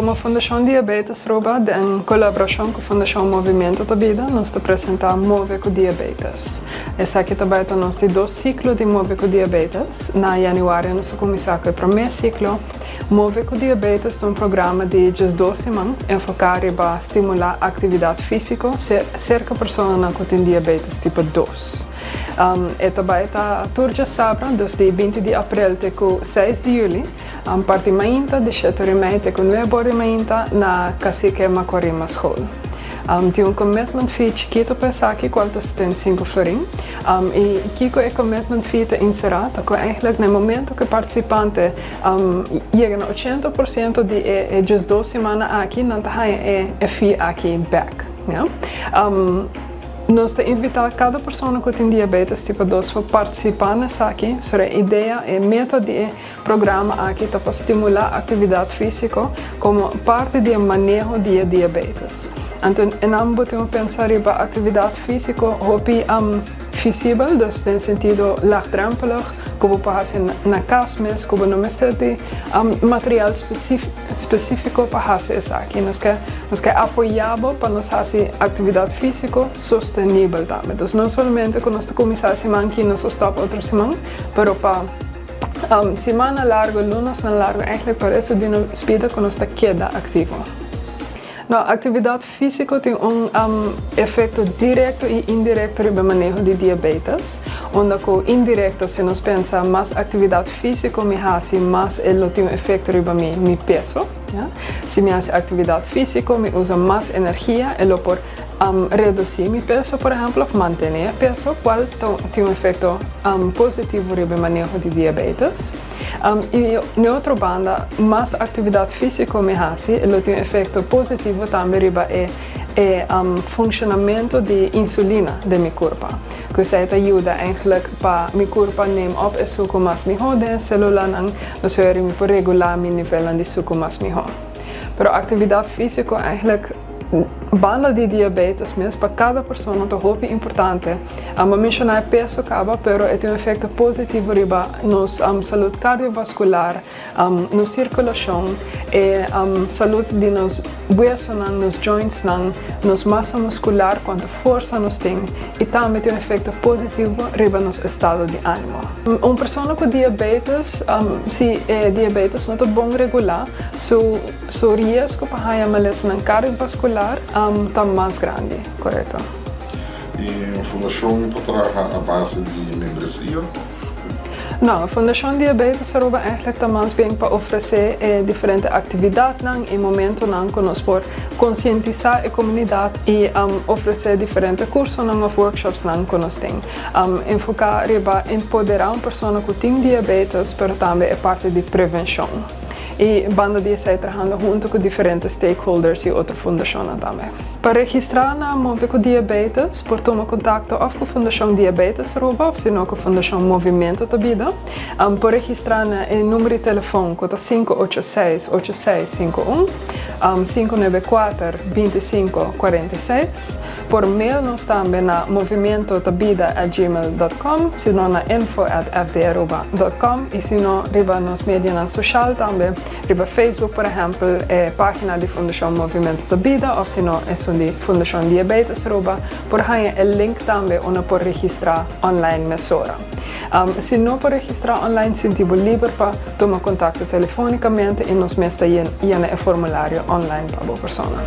Komo Fundashon Diabetes Aruba den kolaborashon ku Fundashon Movimiento ta Bida nos ta presentá Move ku Diabetes. Esaki ta bai ta nos di dos siklo di Move ku Diabetes. Na yanüari nos a kuminsá ku e promé siklo. Move ku Diabetes ta un programa di 12 siman enfoká riba stimulá aktividat físiko serka personanan ku tin diabetes tipo 2. E ta bai ta tur djasabra, dus di 20 di aprel te ku 6 di yüli. Parti mainta di 7:30 te ku 9:00 di mainta na Cacique Macuarima School. Tin un commitment fee chikito pa esaki cual ta 75 florin. Y kico e commitment fee ta encera ta cu eigenlijk na e momento cu e participante yega na 80% di e 12 simannan aki nan ta haya e fee aki bek. Nos ta invita cada persona cu tin diabetes tipo 2 pa participa na esaki. So e idea, e meta di e programa aki ta pa stimulá aktividat físiko komo parti di e maneho di e diabetes. Anto enan bo tin ku pensa riba aktividat físiko hopi visibel, dus den sentido laagdrempelig, ku bo por hasi na kas mes, ku bo no mester di material spesífiko pa hasi esaki. Nos ke nos ke apoyá bo pa nos hasi aktividat físiko sostenibel tambe. Dus no solamente ku nos ta kuminsá e siman aki nos ta stòp otro siman, pero pa simannan largo, lunasnan largo, eigenlijk pa resto di nos bida ku nos ta keda aktivo. No, aktividat físiko tin un efekto direkto i indirekto riba e maneho di diabetes, unda ku indirekto si nos pensa mas aktividat físiko mi hasi mas e lo tin un efekto riba mi peso, ya. Si mi hasi aktividat físiko mi usa mas energia e lo por redusí mi peso por ehèmpel òf mantené e peso kual tin un efekto positivo riba e maneho di diabetes. I na otro banda mas aktividat físiko mi hasi e lo tin un efekto positivo tambe riba e e funshonamentu di insulina den mi kurpa. Ku esei ta yuda eigentlik pa mi kurpa neem op e suku mas mihó den e selulanan, nos weri mi por regulá mi nivelnan di suku mas mihó. Pero aktividat físiko eigentlik banda di diabetes mes pa kada persona ta hopi importante. Mi a menshoná e peso kaba pero e tin un efekto positivo riba nos salud kardiovaskular, nos sirkulashon, e salud di nos wesonan, nos jointsnan, nos masa muskular, kuantu forsa nos tin i tambe tin un efekto positivo riba nos estado di ánimo. Un persona ku diabetes, si e diabetes no ta bon regulá, su Su riesgo pa haña malesanan kardiovaskular ta mas grandi, korekto. E fundashon ta traha a base di membresia? No, Fundashon Diabetes Aruba eigenlijk ta mas bien pa ofresé e diferente aktividatnan i momentonan ku nos por konsientisá e komunidat i ofresé diferente kursonan òf workshopsnan ku nos tin. Enfoká riba empoderá un persona ku tin diabetes pero tambe e parti di prevenshon. I banda di esei trahando hunto ku diferente stakeholders i otro fundashonnan tambe. Pa registrá na Move ku Diabetes por tuma kontakto òf ku Fundashon Diabetes Aruba òf sino ku Fundashon Movimiento ta Bida. Por registrá na e number di telefon ku ta 586 8651, 594 25 46. Por mail nos tambe na movimientotabida@gmail.com, sino na info@fdaruba.com i sino riba nos medianan soshal tambe, riba Facebook por ehèmpel e página di Fundashon Movimiento ta Bida òf sino esun di Fundashon Diabetes Aruba por haña e link tambe unda por registrá online mesora. Si no por registrá online sinti bo liber pa tuma kontakto telefónikamente i nos mes ta yena e formulario online pa bo persona.